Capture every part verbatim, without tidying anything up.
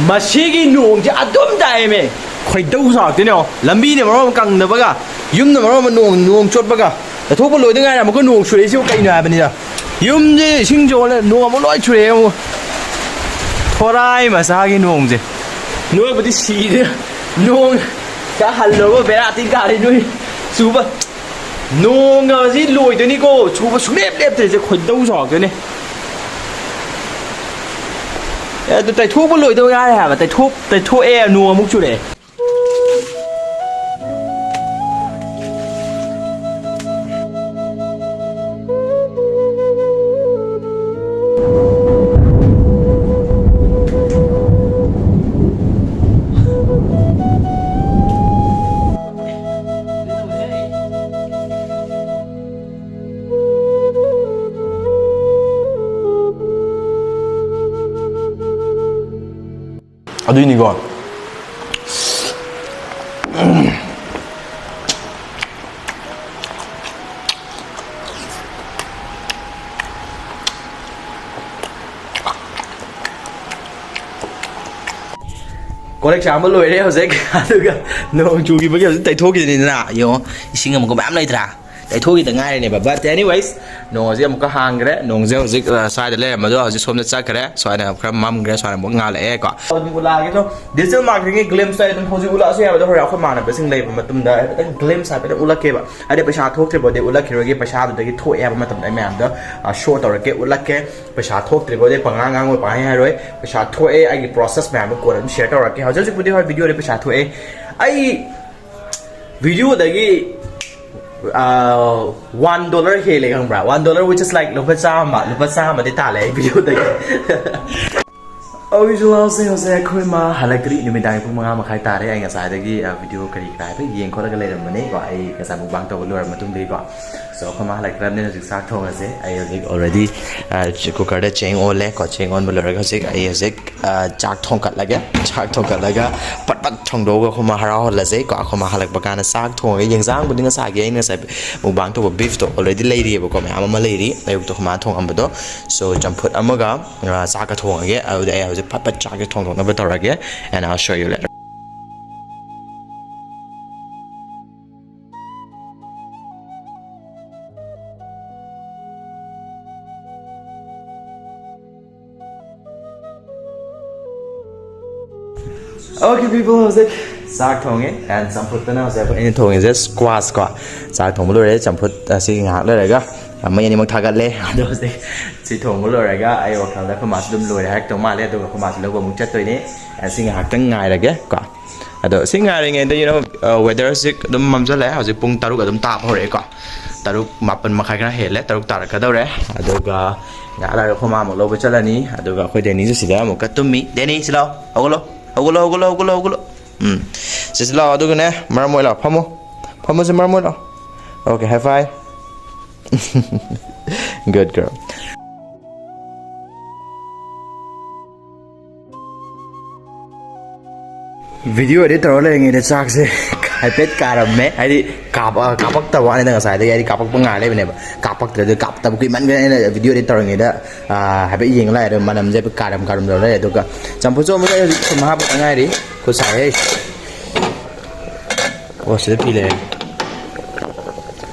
ꯃꯁꯤꯒꯤ ꯅꯣꯡꯁꯦ ꯑꯗꯨꯝ ꯇꯥꯏꯌꯦꯃꯦ꯫ ꯈꯣꯏꯗꯧ ꯁꯥꯎꯔꯛꯇꯣꯏꯅꯦ ꯌꯦꯡꯉꯣ꯫ ꯂꯝꯕꯤꯅ ꯃꯔꯣꯟ ꯑꯃ ꯀꯪꯗꯕꯒ, ꯌꯨꯝꯅ ꯃꯔꯣꯟ ꯑꯃ ꯅꯣꯡ, ꯅꯣꯡ ꯆꯣꯠꯄꯒ꯫ ꯇꯩꯊꯣꯛꯄ ꯂꯣꯏꯗ ꯉꯥꯏꯔꯤ ꯑꯃꯨꯛꯀ ꯅꯣꯡ ꯆꯨꯔꯛꯏꯁꯤꯕꯨ ꯀꯩꯅꯣ ꯍꯥꯏꯕꯅꯤꯗ꯫ ꯌꯨꯝꯁꯦ ꯏꯁꯤꯡ ꯆꯣꯠꯂꯦ, ꯅꯣꯡ ꯑꯃꯨꯛ ꯂꯣꯏ ꯆꯨꯔꯛꯑꯦ ꯑꯃꯨꯛ꯫ ꯊꯣꯔꯥꯏ ꯃꯆꯥꯒꯤ ꯅꯣꯡꯁꯦ꯫ ꯅꯣꯏꯕꯨꯗꯤ ꯁꯤꯔꯦ꯫ ꯅꯣꯡ ꯈꯔ ꯍꯜꯂꯣꯕ ꯕꯦꯔꯥ ꯇꯤ ꯀꯥꯔꯦ ꯅꯣꯏ꯫ ꯆꯨꯕ ꯅꯣꯡꯒꯁꯤ ꯂꯣꯏꯗꯣꯏꯅꯤꯀꯣ꯫ ꯆꯨꯕ ꯁꯨꯡꯂꯦꯞ ꯂꯦꯞꯇ꯭ꯔꯤꯁꯦ ꯈꯣꯏꯗꯧ ꯁꯥꯎꯔꯛꯇꯣꯏꯅꯦ꯫ ꯑꯦ, ꯑꯗꯨ ꯇꯩꯊꯣꯛꯄ ꯂꯣꯏꯗꯧ ꯉꯥꯏꯔꯦ ꯍꯥꯏꯕ꯫ ꯇꯩꯊꯣꯛ-, ꯇꯩꯊꯣꯛꯑꯦ, ꯅꯣꯡ ꯑꯃꯨꯛ ꯆꯨꯔꯛꯑꯦ꯫ ꯑꯗꯨꯏꯅꯤꯀꯣ꯫ ꯀꯣꯜꯂꯤꯛ ꯆꯥꯝꯕ ꯂꯣꯏꯔꯦ ꯍꯧꯖꯤꯛ꯫ ꯑꯗꯨꯒ ꯅꯣꯡ ꯆꯨꯈꯤꯕꯒꯤ ꯍꯧꯖꯤꯛ ꯇꯩꯊꯣꯛꯈꯤꯗꯣꯏꯅꯤꯗꯅ꯫ ꯌꯦꯡꯉꯣ, ꯏꯁꯤꯡ ꯑꯃꯨꯛꯀ ꯃꯌꯥꯝ ꯂꯩꯇ꯭ꯔꯥ? ꯇꯩꯊꯣꯛꯈꯤꯗ ꯉꯥꯏꯔꯤꯅꯦꯕ꯫ But anyways, ꯅꯣꯡꯁꯦ ꯑꯃꯨꯛꯀ ꯍꯥꯡꯈ꯭ꯔꯦ꯫ ꯅꯣꯡꯁꯦ ꯍꯧꯖꯤꯛ, ꯑ, ꯁ꯭ꯋꯥꯏꯗ ꯂꯩꯔꯝꯕꯗꯣ ꯍꯧꯖꯤꯛ ꯁꯣꯝꯗ ꯆꯠꯈ꯭ꯔꯦ꯫ ꯁ꯭ꯋꯥꯏꯗ ꯈꯔ ꯃꯝꯈ꯭ꯔꯦ꯫ ꯁ꯭ꯋꯥꯏꯗ ꯑꯃꯨꯛ ꯉꯥꯜꯂꯛꯑꯦꯀꯣ꯫ ꯑꯗꯨꯝ ꯎꯠꯂꯛꯑꯒꯦ꯫ ꯑꯗꯣ digital marketing ꯒꯤ glimpse ꯇ ꯑꯗꯨꯝ ꯍꯧꯖꯤꯛ ꯎꯠꯂꯛꯑꯁꯨ ꯌꯥꯕꯗꯣ, ꯍꯣꯔꯦꯟ ꯑꯩꯈꯣꯏ ꯃꯥꯟꯅꯕꯁꯤꯡ ꯂꯩꯕ ꯃꯇꯝꯗ ꯍꯥꯏꯐꯦꯠꯇꯪ glimpse ꯍꯥꯏꯐꯦꯠꯇꯪ ꯎꯠꯂꯛꯀꯦꯕ꯫ ꯍꯥꯏꯗꯤ ꯄꯩꯁꯥ ꯊꯣꯛꯇ꯭ꯔꯤꯕꯨꯗꯤ ꯎꯠꯂꯛꯈꯤꯔꯣꯏꯒꯦ꯫ ꯄꯩꯁꯥꯗꯨꯗꯒꯤ ꯊꯣꯛꯑꯦ ꯍꯥꯏꯕ ꯃꯇꯝꯗ ꯑꯩ ꯃꯌꯥꯝꯗ, ꯑ, show ꯇꯧꯔꯛꯀꯦ, ꯎꯠꯂꯛꯀꯦ꯫ ꯄꯩꯁꯥ ꯊꯣꯛꯇ꯭ꯔꯤꯕꯨꯗꯤ ꯄꯉꯥꯡ ꯉꯥꯡꯉꯣꯏ, ꯄꯪꯍꯥꯏ ꯍꯥꯏꯔꯣꯏ꯫ ꯄꯩꯁꯥ ꯊꯣꯛꯑꯦ, ꯑꯩꯒꯤ process ꯃꯌꯥꯝꯗꯣ ꯀꯣꯟꯅ ꯑꯗꯨꯝ share ꯇꯧꯔꯛꯀꯦ꯫ ꯍꯧꯖꯤꯛ ꯍꯧꯖꯤꯛꯄꯨꯗꯤ ꯍꯣꯏ video ꯗ ꯄꯩꯁꯥ ꯊꯣꯛꯑꯦ꯫ ꯑꯩ video ꯗꯒꯤ, ꯑ, one dollar ꯍꯦꯜꯂꯦ ꯈꯪꯕ꯭ꯔꯥ? One dollar, which is like ꯂꯨꯄꯥ ꯆꯥꯝꯃ, ꯂꯨꯄꯥ ꯆꯥꯝꯃꯗꯤ ꯇꯥꯜꯂꯦ ꯑꯩ video ꯗꯒꯤ꯫ ꯍꯧꯖꯤꯛ ꯂꯥꯎꯁꯦ, ꯍꯧꯖꯤꯛ ꯑꯩꯈꯣꯏ ꯃꯥ ꯍꯜꯂꯛꯇ꯭ꯔꯤ, ꯅꯨꯃꯤꯗꯥꯡ ꯄꯨꯡ ꯃꯉꯥ ꯃꯈꯥꯏ ꯇꯥꯔꯦ꯫ ꯑꯩ ꯉꯁꯥꯏꯗꯒꯤ, ꯑ, video ꯀꯔꯤ ꯀꯔꯥ ꯍꯥꯏꯐꯦꯠ ꯌꯦꯡ ꯈꯣꯠꯂꯒ ꯂꯩꯔꯝꯕꯅꯦꯀꯣ꯫ ꯑꯩ ꯉꯁꯥꯏ mukbang ꯇꯧꯕ ꯂꯣꯏꯔ ꯃꯇꯨꯡꯗꯒꯤꯀꯣ꯫ So, ꯑꯩꯈꯣꯏ ꯃꯥ ꯍꯜꯂꯛꯇ꯭ꯔꯕꯅꯤꯅ ꯍꯧꯖꯤꯛ ꯆꯥꯛ ꯊꯣꯡꯉꯁꯦ꯫ ꯑꯩ ꯍꯧꯖꯤꯛ already, ꯑ, ꯆ-, cooker ꯗ ꯆꯦꯡ ꯑꯣꯜꯂꯦ꯫ ꯀꯣ, ꯆꯦꯡ ꯑꯣꯟꯕ ꯂꯣꯏꯔꯒ ꯍꯧꯖꯤꯛ ꯑꯩ ꯍꯧꯖꯤꯛ, ꯑ, ꯆꯥꯛ ꯊꯣꯡꯀꯠꯂꯒꯦ꯫ ꯆꯥꯛ ꯊꯣꯡꯀꯠꯂꯒ ꯄꯠ ꯄꯠ ꯊꯣꯡꯗꯣꯛꯑꯒ ꯑꯩꯈꯣꯏ ꯃꯥ ꯍꯔꯥꯎꯍꯜꯂꯁꯦ꯫ ꯀꯣ, ꯑꯩꯈꯣꯏ ꯃꯥ ꯍꯜꯂꯛꯄ ꯀꯥꯟꯗ ꯆꯥꯛ ꯊꯣꯡꯉꯒ, ꯌꯦꯟꯖꯥꯡꯕꯨꯗꯤ ꯉꯁꯥꯏꯒꯤ ꯑꯩꯅ ꯉꯁꯥꯏ mukbang ꯇꯧꯕ beef ꯇꯣ already ꯂꯩꯔꯤꯑꯕꯀꯣ, ꯃꯌꯥꯝ ꯑꯃ ꯂꯩꯔꯤ꯫ ꯑꯌꯨꯛꯇ ꯑꯩꯈꯣꯏ ꯃꯥ ꯊꯣꯡꯉꯝꯕꯗꯣ꯫ So, ꯆꯝꯐꯨꯠ ꯑꯃꯒ, ꯑ, ꯆꯥꯛꯀ ꯊꯣꯡꯉꯒꯦ꯫ ꯑꯗꯨꯗꯤ ꯑꯩ ꯍꯧꯖꯤꯛ ꯐꯠ ꯐꯠ ꯆꯥꯛꯁꯦ ꯊꯣꯡꯗꯣꯛꯅꯕ ꯇꯧꯔꯒꯦ꯫ And I'll show you later. Okay, people, ꯍꯧꯖꯤꯛ ꯆꯥꯛ ꯊꯣꯡꯉꯦ꯫ And ꯆꯝꯐꯨꯠꯇꯅ ꯍꯧꯖꯤꯛ ꯑꯩꯈꯣꯏ ꯑꯩꯅ ꯊꯣꯡꯉꯤꯁꯦ squash ꯀꯣ꯫ ꯆꯥꯛ ꯊꯣꯡꯕ ꯂꯣꯏꯔꯦ꯫ ꯆꯝꯐꯨꯠ ꯑꯁꯤ ꯉꯥꯏꯍꯥꯛ ꯂꯩꯔꯒ ꯃꯩ ꯑꯅꯤꯃꯛ ꯊꯥꯒꯠꯂꯦ꯫ ꯑꯗꯣ ꯍꯧꯖꯤꯛ ꯁꯤ ꯊꯣꯡꯕ ꯂꯣꯏꯔꯒ ꯑꯩ ꯋꯥꯈꯜꯗ ꯑꯩꯈꯣꯏ ꯃꯥꯁꯨ ꯑꯗꯨꯝ ꯂꯣꯏꯔꯦ ꯍꯥꯏꯔꯛꯇꯧ ꯃꯥꯜꯂꯦ꯫ ꯑꯗꯨꯒ ꯑꯩꯈꯣꯏ ꯃꯥꯁꯨ ꯂꯧꯕ ꯑꯃꯨꯛ ꯆꯠꯇꯣꯏꯅꯦ꯫ ꯑꯁꯤ ꯉꯥꯏꯍꯥꯛꯇꯪ ꯉꯥꯏꯔꯒꯦ ꯀꯣ꯫ ꯑꯗꯣ ꯁꯤ ꯉꯥꯏꯔꯤꯉꯩꯗ, you know, weather ꯁꯤ ꯑꯗꯨꯝ ꯃꯝꯁꯤꯜꯂꯛꯑꯦ꯫ ꯍꯧꯖꯤꯛ ꯄꯨꯡ ꯇꯔꯨꯛ ꯑꯗꯨꯝ ꯇꯥꯕ ꯍꯧꯔꯛꯑꯦꯀꯣ꯫ ꯇꯔꯨꯛ, ꯃꯥꯄꯟ ꯃꯈꯥꯏ ꯈꯔ ꯍꯦꯜꯂꯦ, ꯇꯔꯨꯛ ꯇꯥꯔꯛꯀꯗꯧꯔꯦ꯫ ꯑꯗꯨꯒ ꯉꯥꯏꯍꯥꯛ ꯂꯩꯔꯒ ꯑꯩꯈꯣꯏ ꯃꯥ ꯑꯃꯨꯛ ꯂꯧꯕ ꯆꯠꯂꯅꯤ꯫ ꯑꯗꯨꯒ ꯑꯩꯈꯣꯏ ꯗꯦꯅꯤꯁꯨ ꯁꯤꯗ ꯑꯃꯨꯛꯀ ꯇꯨꯝꯃꯤ꯫ ꯗꯦꯅꯤ, ꯁꯤ ꯂꯥꯎ, ꯍꯧꯒꯠꯂꯣ, ꯍꯧꯒꯠꯂꯣ, ꯍꯧꯒꯠꯂꯣ, ꯍꯧꯒꯠꯂꯣ, ꯍꯧꯒꯠꯂꯣ꯫ ꯎꯝ, ꯁꯤꯁꯤ ꯂꯥꯎ꯫ ꯑꯗꯨꯒꯅꯦ, ꯃꯔꯝ ꯑꯣꯏ ꯂꯥꯎ, ꯐꯝꯃꯣ꯫ ꯐꯝꯃꯣꯁꯦ, ꯃꯔꯝ ꯑꯣꯏ ꯂꯥꯎ꯫ Okay, high five. Good girl. Video edit ꯇꯧꯔ ꯂꯩꯔꯤꯉꯩꯗ ꯆꯥꯛꯁꯦ ꯍꯥꯏꯐꯦꯠ ꯀꯥꯔꯝꯃꯦ꯫ ꯍꯥꯏꯗꯤ ꯀꯥꯞ-, ꯑ, ꯀꯥꯞꯄꯛꯇꯕ ꯋꯥꯅꯤꯗ ꯉꯁꯥꯏꯗꯒꯤ꯫ ꯍꯥꯏꯗꯤ ꯀꯥꯞꯄꯛꯄ ꯉꯥꯏ ꯂꯩꯕꯅꯦꯕ꯫ ꯀꯥꯞꯄꯛꯇ꯭ꯔꯦ꯫ ꯑꯗꯨ ꯀꯥꯞꯇꯕ ꯀꯨꯏꯃꯟꯈ꯭ꯔꯦ꯫ ꯑꯩꯅ video edit ꯇꯧꯔꯤꯉꯩꯗ, ꯑ, ꯍꯥꯏꯐꯦꯠ ꯌꯦꯡ ꯂꯥꯛꯑꯦ꯫ ꯑꯗꯣ ꯃꯅꯝꯁꯦ ꯍꯥꯏꯐꯦꯠ ꯀꯥꯔꯝ ꯀꯥꯔꯝ ꯇꯧꯔ ꯂꯩꯔꯦ꯫ ꯑꯗꯨꯒ ꯆꯝꯐꯨꯠꯁꯨ ꯑꯃꯨꯛ ꯑꯩ ꯍꯧꯖꯤꯛ ꯊꯨꯝ ꯍꯥꯞꯄꯗ ꯉꯥꯏꯔꯤ꯫ ꯈꯨꯠ ꯁꯥꯏꯍꯦ꯫ ꯑꯣ, ꯁꯤꯗ ꯐꯤ ꯂꯩꯔꯦ꯫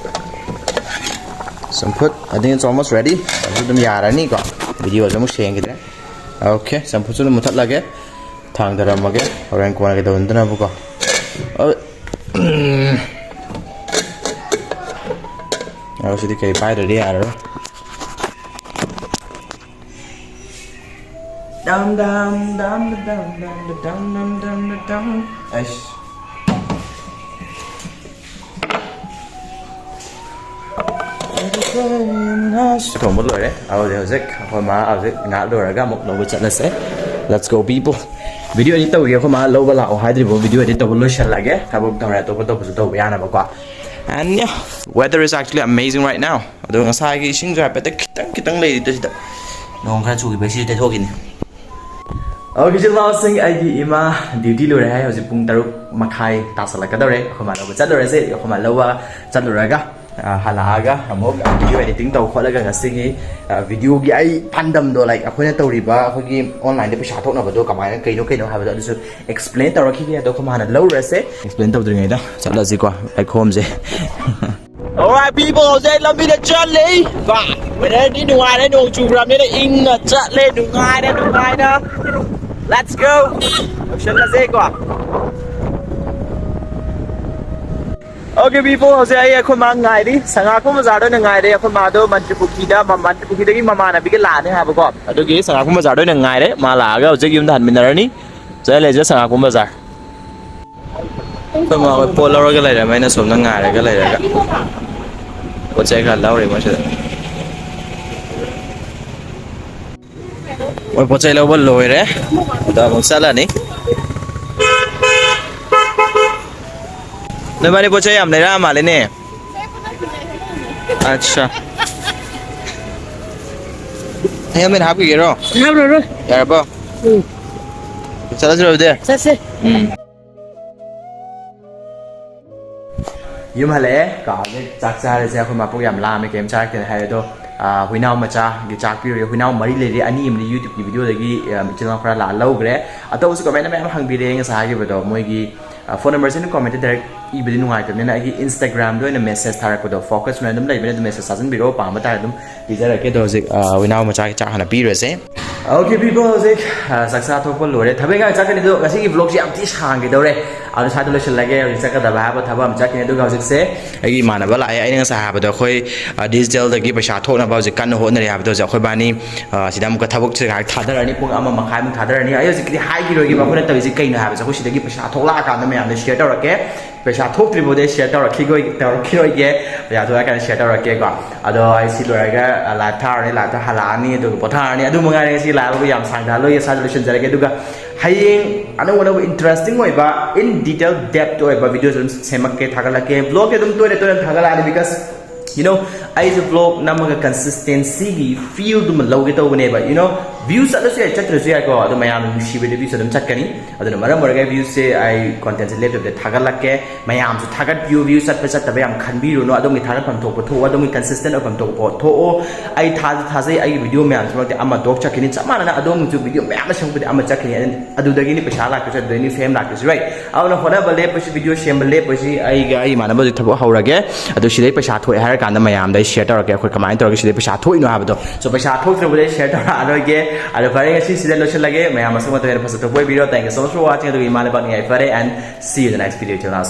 ꯆꯝꯐꯨꯠ, I think it's almost ready꯫ ꯆꯝꯐꯨꯠ ꯑꯗꯨꯝ ꯌꯥꯔꯅꯤꯀꯣ꯫ Video ꯁꯦ ꯑꯃꯨꯛ ꯁꯦꯡꯈꯤꯗ꯭ꯔꯦ꯫ Okay, ꯆꯝꯐꯨꯠꯁꯨ ꯑꯗꯨꯝ ꯃꯨꯊꯠꯂꯒꯦ꯫ ꯊꯥꯡꯊꯔꯝꯃꯒꯦ꯫ ꯍꯣꯔꯦꯟ ꯀꯣꯟꯅ ꯀꯩꯗꯧꯅꯗꯅꯕꯀꯣ꯫ ꯑ, ꯎꯝ꯫ ꯑ, ꯁꯤꯗꯤ ꯀꯩ ꯄꯥꯏꯗ꯭ꯔꯗꯤ ꯌꯥꯔꯔꯣꯏ꯫ ꯗꯝ ꯗꯝ ꯗꯝ ꯗꯝ ꯗꯝ ꯗꯝ ꯗꯝ ꯗꯝ ꯗꯝ꯫ ꯑꯩꯁ꯫ ꯊꯣꯡꯕ ꯂꯣꯏꯔꯦ꯫ ꯑꯗꯨꯗꯤ ꯍꯧꯖꯤꯛ ꯑꯩꯈꯣꯏ ꯃꯥ ꯍꯧꯖꯤꯛ ꯉꯥꯏꯍꯥꯛ ꯂꯣꯏꯔꯒ ꯑꯃꯨꯛ ꯂꯧꯕ ꯆꯠꯂꯁꯦ꯫ Let's go, people. Video edit ꯇꯧꯔꯤ꯫ ꯑꯩꯈꯣꯏ ꯃꯥ ꯂꯧꯕ ꯂꯥꯛꯑꯣ ꯍꯥꯏꯗ꯭ꯔꯤꯕꯣ? Video edit ꯇꯧꯕ ꯂꯣꯏꯁꯤꯜꯂꯒꯦ꯫ ꯊꯕꯛ ꯇꯧꯔꯦ, ꯑꯇꯣꯞꯄ ꯇꯧꯕꯁꯨ ꯇꯧꯕ ꯌꯥꯅꯕꯀꯣ꯫ And yeah, weather is actually amazing right now. ꯑꯗꯣ ꯉꯁꯥꯏꯒꯤ ꯏꯁꯤꯡꯁꯨ ꯍꯥꯏꯐꯦꯠꯇ ꯈꯤꯇꯪ ꯈꯤꯇꯪ ꯂꯩꯔꯤꯗꯣ ꯁꯤꯗ ꯅꯣꯡ ꯈꯔ ꯆꯨꯈꯤꯕꯒꯤ ꯁꯤꯁꯨ ꯇꯩꯊꯣꯛꯈꯤꯅꯤ꯫ ꯑꯣꯀꯦ, ꯏꯆꯤꯜ ꯏꯅꯥꯎꯁꯤꯡ, ꯑꯩꯒꯤ ꯏꯃꯥ ꯗ꯭ꯌꯨꯇꯤ ꯂꯣꯏꯔꯦ ꯍꯥꯏ꯫ ꯍꯧꯖꯤꯛ ꯄꯨꯡ ꯇꯔꯨꯛ ꯃꯈꯥꯏ ꯇꯥꯁꯜꯂꯛꯀꯗꯧꯔꯦ꯫ ꯑꯩꯈꯣꯏ ꯃꯥ ꯂꯧꯕ ꯆꯠꯂꯨꯔꯁꯦ꯫ ꯑꯩꯈꯣꯏ ꯃꯥ ꯂꯧꯕ ꯆꯠꯂꯨꯔꯒ, ꯑ, ꯍꯜꯂꯛꯑꯒ ꯑꯃꯨꯛ ꯚꯤꯗꯤꯑꯣ ꯑꯦꯗꯤꯇꯤꯡ ꯇꯧ ꯈꯣꯠꯂꯒ ꯉꯁꯤꯒꯤ, ꯑ, ꯚꯤꯗꯤꯑꯣꯒꯤ ꯑꯩ ꯄꯥꯟꯗꯝꯗꯣ, ꯂꯥꯏꯛ, ꯑꯩꯈꯣꯏꯅ ꯇꯧꯔꯤꯕ ꯑꯩꯈꯣꯏꯒꯤ ꯑꯣꯟꯂꯥꯏꯟꯗ ꯄꯩꯁꯥ ꯊꯣꯛꯅꯕꯗꯣ ꯀꯃꯥꯏꯅ, ꯀꯩꯅꯣ ꯀꯩꯅꯣ ꯍꯥꯏꯕꯗꯣ ꯑꯗꯨꯁꯨ ꯑꯦꯛꯁꯄ꯭ꯂꯦꯟ ꯇꯧꯔꯛꯈꯤꯒꯦ꯫ ꯑꯗꯣ ꯑꯩꯈꯣꯏ ꯃꯥꯅ ꯂꯧꯔꯨꯔꯁꯦ꯫ ꯑꯦꯛꯁꯄ꯭ꯂꯦꯟ ꯇꯧꯗ꯭ꯔꯤꯉꯩꯗ ꯆꯠꯂꯁꯤꯀꯣ, ꯂꯩꯈꯣꯝꯁꯦ꯫ Alright, people, ꯍꯧꯖꯤꯛ ꯑꯩ ꯂꯝꯕꯤꯗ ꯆꯠꯂꯤ꯫ ꯕꯥ, ꯋꯦꯗꯔꯗꯤ ꯅꯨꯡꯉꯥꯏꯔꯦ, ꯅꯣꯡ ꯆꯨꯈ꯭ꯔꯕꯅꯤꯅ ꯏꯪꯅ ꯆꯠꯂꯦ, ꯅꯨꯡꯉꯥꯏꯔꯦ, ꯅꯨꯡꯉꯥꯏꯅ꯫ Let's go. ꯌꯧꯁꯜꯂꯁꯦꯀꯣ꯫ ꯑꯣꯀꯦ, people, ꯍꯧꯖꯤꯛ ꯑꯩ ꯑꯩꯈꯣꯏ ꯃꯥ ꯉꯥꯏꯔꯤ, ꯁꯉꯥꯛꯄꯝ ꯕꯖꯥꯔꯗ ꯑꯣꯏꯅ ꯉꯥꯏꯔꯦ꯫ ꯑꯩꯈꯣꯏ ꯃꯥꯗꯣ ꯃꯟꯇ꯭ꯔꯤ ꯄꯨꯈ꯭ꯔꯤꯗ, ꯃ-, ꯃꯟꯇ꯭ꯔꯤ ꯄꯨꯈ꯭ꯔꯤꯗꯒꯤ ꯃꯃꯥꯟꯅꯕꯤꯒ ꯂꯥꯛꯑꯅꯤ ꯍꯥꯏꯕꯀꯣ, ꯑꯗꯨꯒꯤ ꯁꯉꯥꯛꯄꯝ ꯕꯖꯥꯔꯗ ꯑꯣꯏꯅ ꯉꯥꯏꯔꯦ꯫ ꯃꯥ ꯂꯥꯛꯑꯒ ꯍꯧꯖꯤꯛ ꯌꯨꯝꯗ ꯍꯟꯃꯤꯟꯅꯔꯅꯤ꯫ ꯆꯠꯂꯁꯦ ꯁꯉꯥꯛꯄꯝ ꯕꯖꯥꯔ꯫ ꯑꯩꯈꯣꯏ ꯃꯥ ꯍꯣꯏ ꯄꯣꯠ ꯂꯧꯔꯒ ꯂꯩꯔꯝꯃꯦ, ꯑꯩꯅ ꯁꯣꯝꯗ ꯉꯥꯏꯔꯒ ꯂꯩꯔꯒ ꯄꯣꯠ ꯆꯩ ꯈꯔ ꯂꯧꯔꯤ ꯃꯣꯏ ꯁꯤꯗ꯫ ꯃꯣꯏ ꯄꯣꯠ ꯆꯩ ꯂꯧꯕ ꯂꯣꯏꯔꯦ, ꯑꯗ ꯑꯃꯨꯛ ꯆꯠꯂꯅꯤ꯫ ꯅꯣꯏꯕꯥꯅꯤ ꯄꯣꯠ ꯆꯩ ꯌꯥꯝ ꯂꯩꯔꯛꯑ ꯃꯥꯜꯂꯦꯅꯦ꯫ ꯑꯠꯁꯥ꯫ ꯍꯦꯜꯃꯦꯠ ꯍꯥꯞꯈꯤꯒꯦꯔꯣ? ꯍꯥꯞꯂꯔꯣꯏ꯫ ꯌꯥꯔꯕꯣ? ꯎꯝ꯫ ꯆꯠꯂꯁꯤꯔꯣ ꯑꯗꯨꯗꯤ? ꯆꯠꯁꯦ꯫ ꯎꯝ꯫ ꯌꯨꯝ ꯍꯜꯂꯛꯑꯦ꯫ ꯀꯥ ꯍꯧꯖꯤꯛ ꯆꯥꯛ ꯆꯥꯔꯁꯦ꯫ ꯑꯩꯈꯣꯏ ꯃꯥ ꯄꯨꯛ ꯌꯥꯝ ꯂꯥꯝꯃꯦ, ꯀꯩꯝ ꯆꯥꯔꯛꯇꯦꯅ ꯍꯥꯏ꯫ ꯑꯗꯣ, ꯑ, ꯍꯨꯏꯅꯥꯎ ꯃꯆꯥꯒꯤ ꯆꯥꯛ ꯄꯤꯔꯨꯔꯦ꯫ ꯍꯨꯏꯅꯥꯎ ꯃꯔꯤ ꯂꯩꯔꯦ, ꯑꯅꯤ ꯑꯃꯗꯤ YouTubeꯀꯤ videoꯗꯒꯤ, ꯑ, ꯏꯆꯤꯜ ꯏꯅꯥꯎ ꯈꯔ ꯂꯥꯛꯑ ꯂꯧꯈ꯭ꯔꯦ꯫ ꯑꯇꯧꯕꯁꯨ comment ꯃꯌꯥꯝ ꯍꯪꯕꯤꯔꯦ ꯉꯁꯥꯏ ꯍꯥꯏꯈꯤꯕꯗꯣ꯫ ꯃꯣꯏꯒꯤ, ꯑ, phone numberꯁꯦ ꯑꯩꯅ commentꯇ direct ꯏꯕꯗꯤ ꯅꯨꯡꯉꯥꯏꯇꯕꯅꯤꯅ ꯑꯩꯒꯤ Instagramꯗ ꯑꯣꯏꯅ message ꯊꯥꯔꯛꯄꯗꯣ, focus ꯑꯣꯏꯅ ꯑꯗꯨꯝ ꯂꯩꯕꯅꯦ꯫ ꯑꯗꯨꯝ message ꯊꯥꯖꯤꯟꯕꯤꯔꯛꯑꯣ, ꯄꯥꯝꯕ ꯇꯥꯔꯦ ꯑꯗꯨꯝ ꯄꯤꯖꯔꯛꯀꯦ꯫ ꯑꯗꯣ ꯍꯧꯖꯤꯛ, ꯑ, ꯍꯨꯏꯅꯥꯎ ꯃꯆꯥꯒꯤ ꯆꯥꯛ ꯍꯥꯟꯅ ꯄꯤꯔꯨꯔꯁꯦ꯫ Okay, people, ꯍꯧꯖꯤꯛ, ꯑ, ꯆꯥꯛ ꯆꯥ ꯊꯣꯛꯄ ꯂꯣꯏꯔꯦ꯫ ꯊꯕꯛ ꯏꯪꯈꯥꯡ ꯆꯠꯀꯅꯤ, ꯑꯗꯣ ꯉꯁꯤꯒꯤ vlogꯁꯦ ꯌꯥꯝ ꯊꯤ ꯁꯥꯡꯈꯤꯗꯧꯔꯦ꯫ ꯑꯗꯨ ꯁ꯭ꯋꯥꯏꯗ ꯂꯣꯏꯁꯤꯜꯂꯒꯦ꯫ ꯍꯧꯖꯤꯛ ꯆꯠꯀꯗꯕ ꯍꯥꯏꯕ ꯊꯕꯛ ꯑꯃ ꯆꯠꯀꯅꯤ, ꯑꯗꯨꯒ ꯍꯧꯖꯤꯛꯁꯦ ꯑꯩꯒꯤ ꯏꯃꯥꯟꯅꯕ ꯂꯥꯛꯑꯦ꯫ ꯑꯩꯅ ꯉꯁꯥꯏ ꯍꯥꯏꯕꯗꯣ ꯑꯩꯈꯣꯏ, ꯑ, digitalꯗꯒꯤ ꯄꯩꯁꯥ ꯊꯣꯛꯅꯕ ꯍꯧꯖꯤꯛ ꯀꯟꯅ ꯍꯣꯠꯅꯔꯤ ꯍꯥꯏꯕꯗꯣ ꯍꯧꯖꯤꯛ ꯑꯩꯈꯣꯏ ꯕꯥꯅꯤ, ꯑ, ꯁꯤꯗ ꯑꯃꯨꯛꯀ ꯊꯕꯛꯁꯦ ꯉꯥꯏꯍꯥꯛ ꯊꯥꯗꯔꯅꯤ, ꯄꯨꯡ ꯑꯃ ꯃꯈꯥꯏꯃꯨꯛ ꯊꯥꯗꯔꯅꯤ꯫ ꯑꯩ ꯍꯧꯖꯤꯛꯀꯤꯗꯤ ꯍꯥꯏꯈꯤꯔꯣꯏꯒꯦꯕ ꯑꯩꯈꯣꯏꯅ ꯇꯧꯔꯤꯁꯦ ꯀꯩꯅꯣ ꯍꯥꯏꯕꯁꯦ꯫ ꯑꯩꯈꯣꯏ ꯁꯤꯗꯒꯤ ꯄꯩꯁꯥ ꯊꯣꯛꯂꯛꯑꯀꯥꯟꯗ ꯃꯌꯥꯝꯗ share ꯇꯧꯔꯛꯀꯦ꯫ ꯄꯩꯁꯥ ꯊꯣꯛꯇ꯭ꯔꯤꯐꯥꯎꯗꯤ share ꯇꯧꯔꯛꯈꯤꯔꯣꯏ-, ꯇꯧꯔꯛꯈꯤꯔꯣꯏꯒꯦ꯫ ꯄꯩꯁꯥ ꯊꯣꯛꯂꯛꯑꯀꯥꯟꯗ share ꯇꯧꯔꯛꯀꯦꯀꯣ꯫ ꯑꯗꯣ ꯑꯩ ꯁꯤ ꯂꯣꯏꯔꯒ, ꯑ, live ꯊꯥꯔꯨꯔꯅꯤ, liveꯇ ꯍꯜꯂꯛꯑꯅꯤ, ꯑꯗꯨꯒ ꯄꯣꯊꯥꯔꯅꯤ꯫ ꯑꯗꯨ ꯃꯉꯥꯏꯔꯦ ꯉꯁꯤ live ꯑꯗꯨ ꯌꯥꯝ ꯁꯥꯡꯊꯍꯜꯂꯣꯏꯒꯦ, ꯁ꯭ꯋꯥꯏꯗ ꯂꯣꯏꯁꯤꯟꯖꯔꯒꯦ꯫ ꯑꯗꯨꯒ ꯍꯌꯦꯡ ꯑꯅꯧ ꯑꯅꯧꯕ interesting ꯑꯣꯏꯕ, in detail depth ꯑꯣꯏꯕ videos ꯑꯗꯨꯝ ꯁꯦꯝꯃꯛꯀꯦ, ꯊꯥꯒꯠꯂꯛꯀꯦ꯫ Vlogꯁꯦ ꯑꯗꯨꯝ ꯇꯣꯏꯅ ꯇꯣꯏꯅ ꯊꯥꯒꯠꯂꯛꯑꯅꯤ, because you know, ꯑꯩꯁꯨ vlog ꯅꯝꯃꯒ consistencyꯒꯤ feelꯗꯨꯃ ꯂꯧꯒꯦ ꯇꯧꯕꯅꯦꯕ꯫ You know, views ꯆꯠꯂꯁꯨ ꯌꯥꯏ, ꯆꯠꯇ꯭ꯔꯁꯨ ꯌꯥꯏꯀꯣ, ꯑꯗꯣ ꯃꯌꯥꯝꯅ ꯅꯨꯡꯁꯤꯕꯗ views ꯑꯗꯨꯝ ꯆꯠꯀꯅꯤ꯫ ꯑꯗꯨꯅ ꯃꯔꯝ ꯑꯣꯏꯔꯒ viewꯁꯦ ꯑꯩ contentꯁꯦ ꯂꯦꯞꯇꯕꯤꯗ ꯊꯥꯒꯠꯂꯛꯀꯦ꯫ ꯃꯌꯥꯝꯁꯨ ꯊꯥꯒꯠꯄꯤꯌꯨ, views ꯆꯠꯄ ꯆꯠꯇꯕ ꯌꯥꯝ ꯈꯟꯕꯤꯔꯨꯅꯨ꯫ ꯑꯗꯣꯝꯒꯤ ꯊꯥꯒꯠꯐꯝ ꯊꯣꯛꯄ ꯊꯣꯛꯑꯣ, ꯑꯗꯣꯝꯒꯤ consistent ꯑꯣꯏꯐꯝ ꯊꯣꯛꯄ ꯊꯣꯛꯑꯣ꯫ ꯑꯩ ꯊꯥꯖ ꯊꯥꯖꯩ ꯑꯩꯒꯤ video ꯃꯌꯥꯝꯁꯤꯃꯛꯇꯤ ꯑꯃ ꯊꯣꯛ ꯆꯠꯈꯤꯅꯤ, ꯆꯞ ꯃꯥꯟꯅꯅ ꯑꯗꯣꯝꯒꯤꯁꯨ video ꯃꯌꯥꯝ ꯑꯃ ꯁꯦꯝꯃꯛꯄꯗꯤ ꯑꯃ ꯆꯠꯈꯤꯅꯤ꯫ ꯑꯗꯨꯗꯒꯤꯅꯤ ꯄꯩꯁꯥ ꯂꯥꯛꯇꯣꯏꯁꯦ, ꯑꯗꯨꯗꯒꯤꯅꯤ fame ꯂꯥꯛꯇꯣꯏꯁꯦ, right? ꯑꯗꯨꯅ ꯍꯣꯠꯅꯕ ꯂꯦꯞꯄꯁꯤ, video ꯁꯦꯝꯕ ꯂꯦꯞꯄꯁꯤ, ꯑꯩꯒ ꯑꯩ ꯏꯃꯥꯟꯅꯕꯁꯨ ꯊꯕꯛ ꯍꯧꯔꯒꯦ꯫ ꯑꯗꯨ ꯁꯤꯗꯩ ꯄꯩꯁꯥ ꯊꯣꯛꯑꯦ ꯍꯥꯏꯔ ꯀꯥꯟꯗ ꯃꯌꯥꯝꯗ ꯑꯩ share ꯇꯧꯔꯛꯀꯦ, ꯑꯩꯈꯣꯏ ꯀꯃꯥꯏꯅ ꯇꯧꯔꯒ ꯁꯤꯗꯩ ꯄꯩꯁꯥ ꯊꯣꯛꯏꯅꯣ ꯍꯥꯏꯕꯗꯣ꯫ So ꯄꯩꯁꯥ ꯊꯣꯛꯇ꯭ꯔꯕꯗꯤ ꯑꯩ share ꯇꯧꯔꯛꯑꯔꯣꯏꯒꯦ꯫ ꯑꯗꯣ ꯐꯔꯦ, ꯉꯁꯤ ꯁꯤꯗ ꯂꯣꯏꯁꯤꯜꯂꯒꯦ꯫ ꯃꯌꯥꯝ ꯃꯁꯛ ꯃꯇꯧ ꯍꯦꯟꯅ ꯐꯖꯊꯣꯛꯄ ꯑꯣꯏꯕꯤꯔꯣ꯫ Thank you so much for watching꯫ ꯑꯗꯨꯒ ꯏꯃꯥ ꯂꯩꯕꯥꯛ ꯅꯤꯡꯉꯥꯏ ꯐꯔꯦ, and see you in the next video. Till now,